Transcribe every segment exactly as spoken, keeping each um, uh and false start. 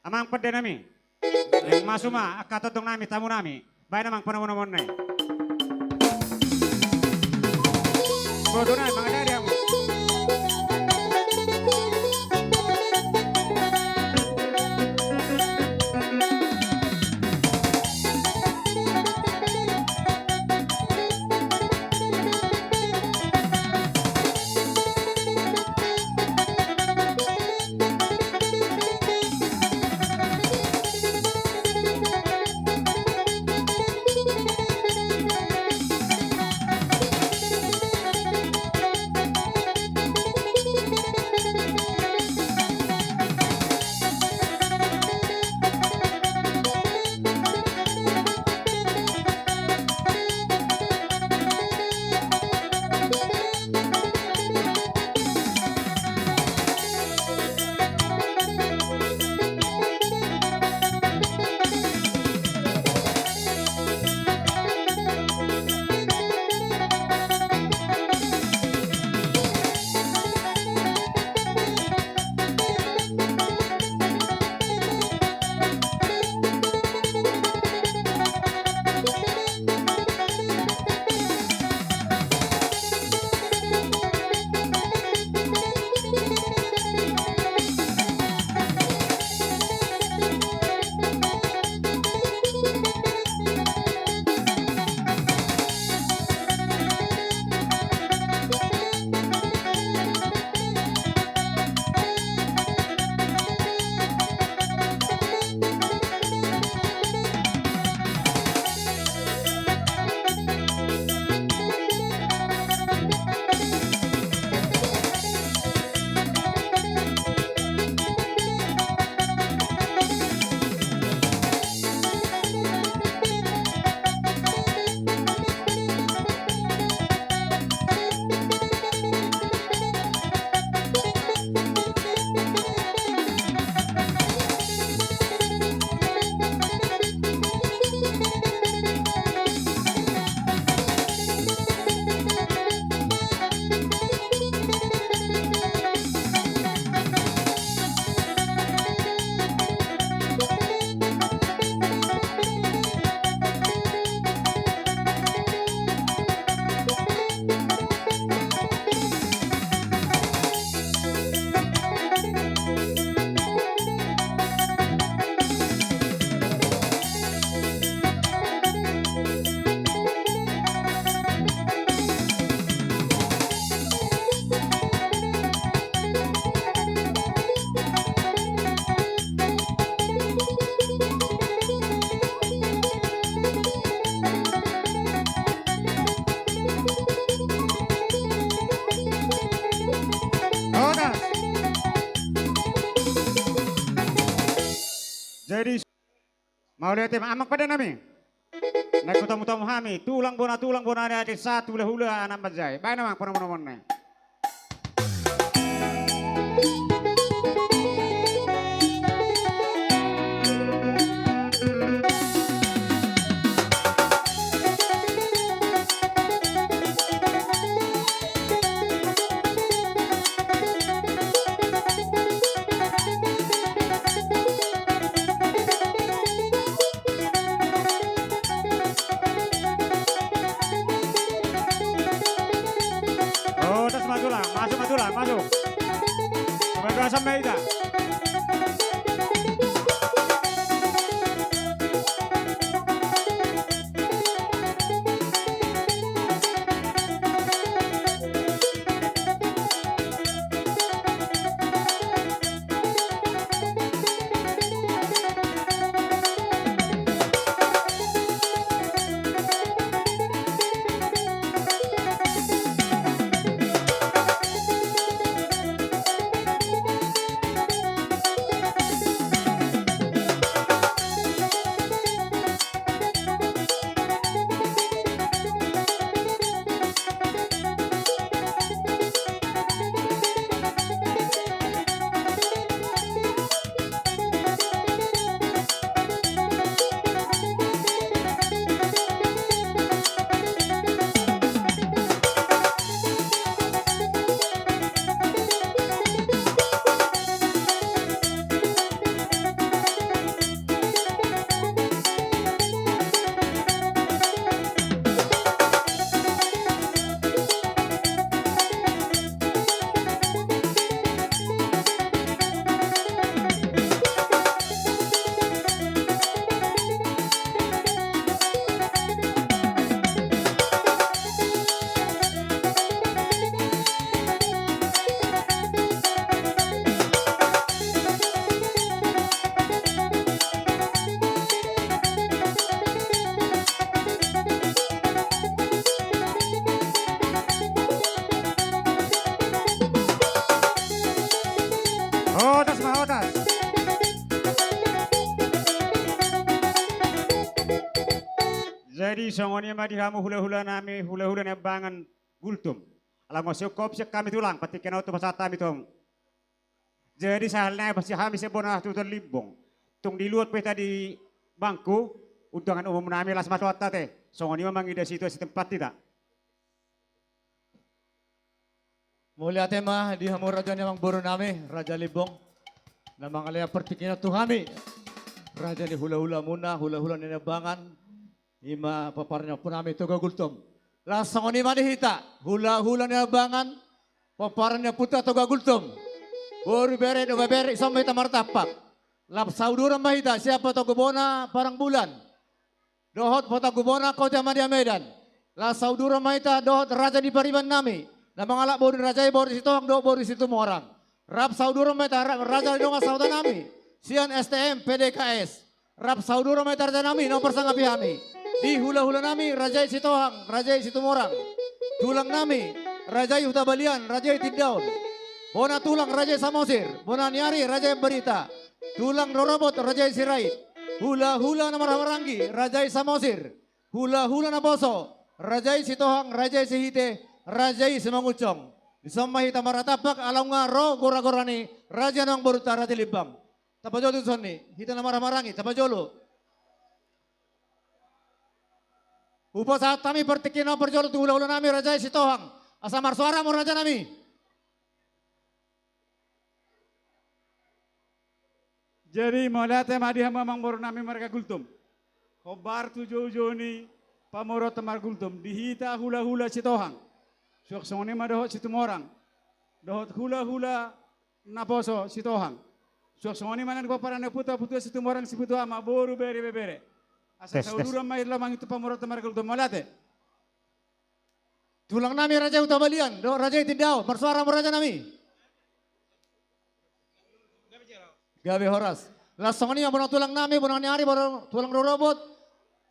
Amang pande nami. Yang masuk ma angka tondong nami, tamu nami. Baen amang panomu-nomuon nai. Bodo nai, mangadari hamu. Horas. Jadi, mauliate ma amang pande nami. Naeng hutamu-tamu hami, tulang bona, tulang bona ni ate, sahat hulahula anak manjae. Baen amang panomu-nomuon nai. Oh, das ma tulang, masuk ma tulang, masuk. Coba dua sampai tiga. Jadi songon i ma di hamu hula-hula nami, hula-hula Niambangan Gultom. Alai nga sihop sian hami tulang, partingkian on tu pasahat hami tong. Jadi sahali nai pasti hami sian bona tutuan Limbong. Tung diluat pe hita di bangku, undangan umum nami las ma tu hita ate. Songon i ma mangida situa sitempat hita. Mauliate ma di hamu raja ni amangboru nami, raja Limbong. Na mangalehon partingkian on tu hami. Raja ni hula-hula muna, hula-hula ni Niambangan. I ma pomparan ni ompu nami Toga Gultom. Laos songon i ma di hita, hula-hula ni Niambangan, pomparan ni ompunta Toga Gultom. Boru bere dohot ibebere, dison ma hita martampak. Laos sauduran ma hita, sian patogubona Parangbulan. Dohot patogubona Kota Madya Medan. Laos sauduran ma hita, dohot raja ni pariban nami. Na mangalap boru ni raja i boru Sitohang dohot boru Situmorang. Rap sauduran ma hita, ra-, raja ni dongan sahuta nami. Sian S T M P D K S. Rap sauduran ma hita raja nami, naung marsangapi hami. Di hula-hula nami, raja i Sitohang, raja i Situmorang. Tulang nami, raja i Hutabalian, raja i Tindaon. Bona tulang, raja i Samosir. Bona ni ari, raja i Ambarita. Tulang rorobot, raja i Sirait. Hula-hula na marhahamaranggi, raja i Samosir. Hula-hula naposo, raja i Sitohang, raja i Sihite, raja i Simangunsong. Dison ma hita martampak, ala nunga ro gora-gora ni raja ni amangborunta raja Limbong. Tapajolo tu son i, hita na marhahamaranggi, tapajolo. Hupasahat hami partingkian on parjolo tu hula-hula nami raja i Sitohang. Asa marsoara ma raja nami. Jadi mauliate ma di hamu amangboru nami marga Gultom. Hombar tu joujou ni pamoruonta marga Gultom. Di hita hula-hula Sitohang. Suang songon i ma dohot Situmorang. Dohot hula-hula naposo Sitohang. Suang songon i ma nang di pomparan ni ompunta, ompunta Situmorang, Sibutuama, boru bere ibebere. Asa sauduran ma i laho mangihuthon pamoruonta marga Gultom, mauliate. Tulang nami raja i Hutabalian, dohot raja i Tindaon, marsoara ma raja nami. Gabe horas. Laos songon i ma bona tulang nami, bona ni ari, bona tulang rorobot.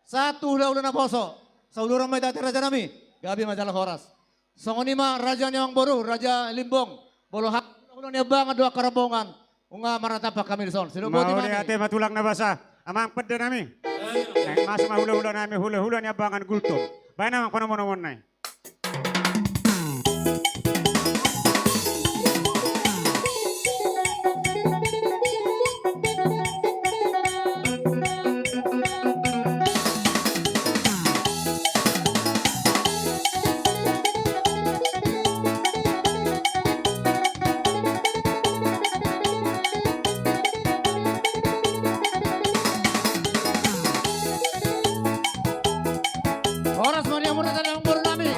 Sahat tu hula-hula naposo. Sauduran ma hita ate raja nami. Gabe ma jala horas. Songon i ma raja ni amangboru, raja Limbong. Molo hami hula-hula Niambangan dohot angka rombongan. Nunga marnatampak hami dison. Sidok boti ma hami. Mauliate ma tulang na basa. Amang pande nami. Naeng maso ma hula-hula nami, hula-hula Niambangan Gultom. Baen amang panomunomuonna i. Horas ma di hamu raja ni amangboru nami.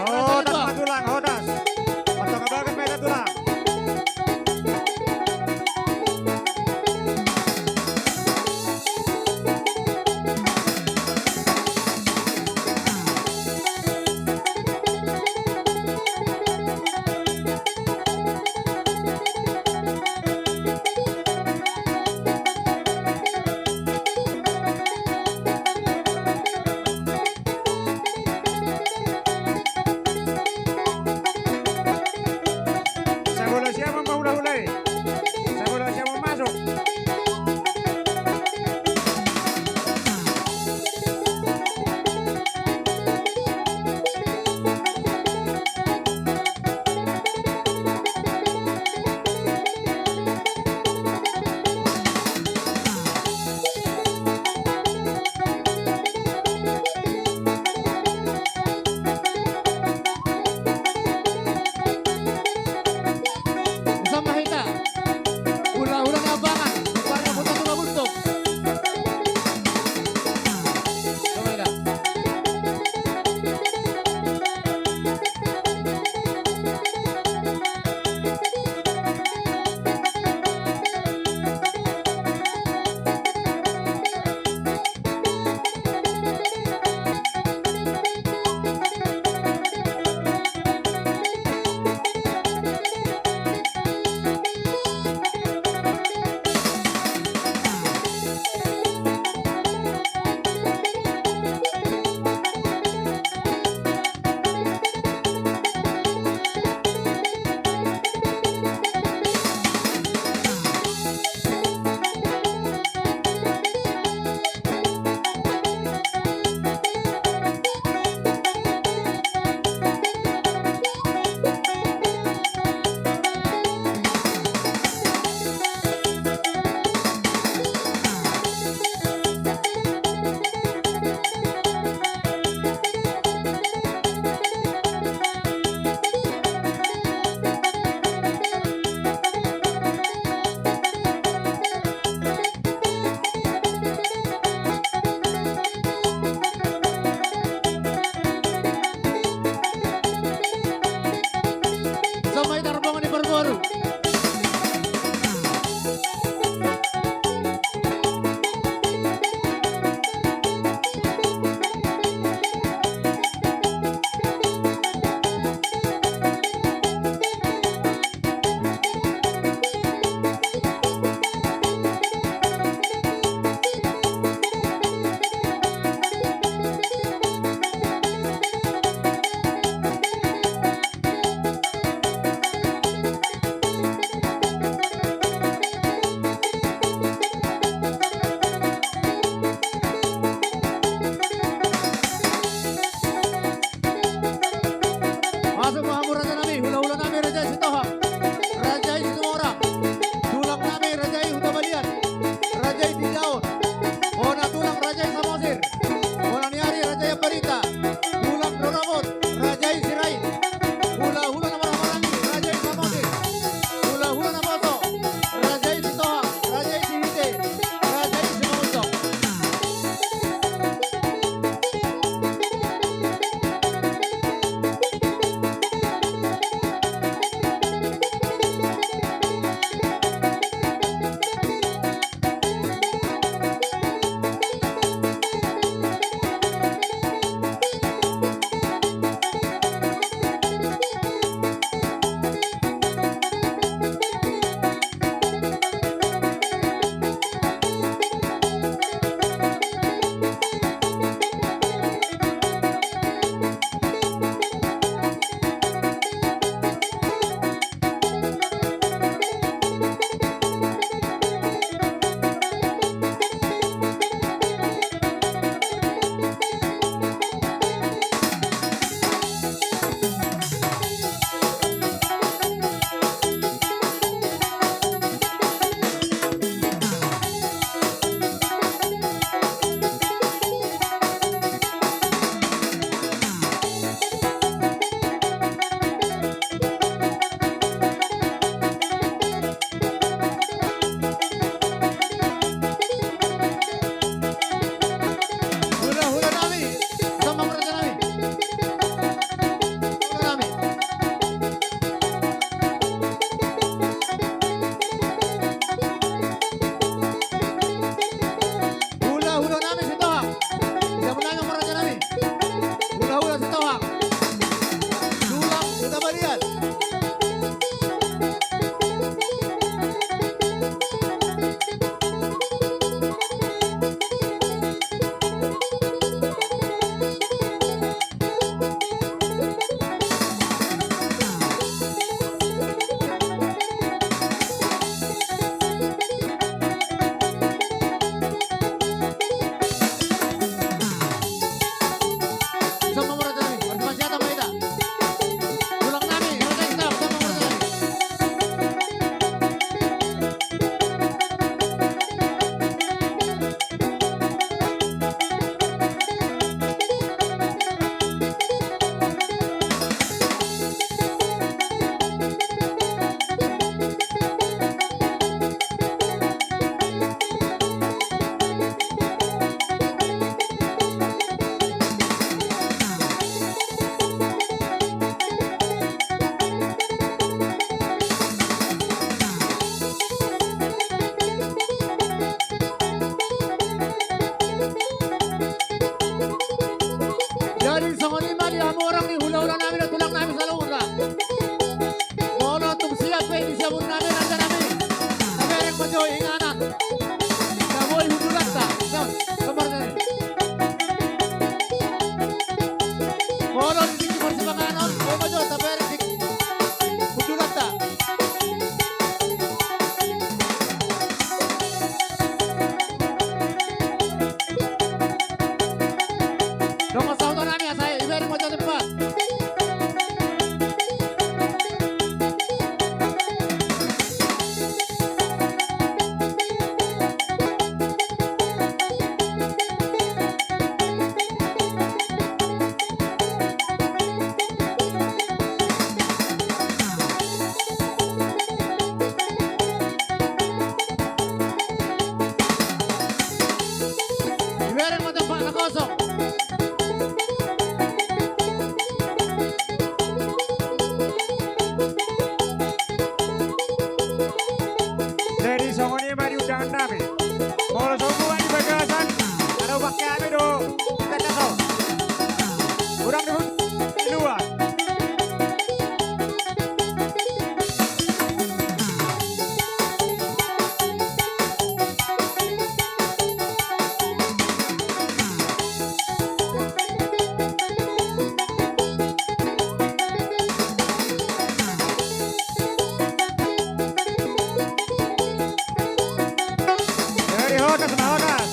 Horas.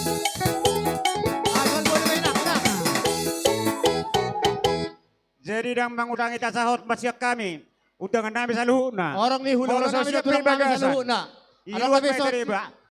Asal boleh enak, enak. Jadi ndang mangurangi tasahot ma sian hami undangan nami saluhutna. Orang ni hula-hula nami, so siap undangan nami saluhutna. Iluat ma i tariba.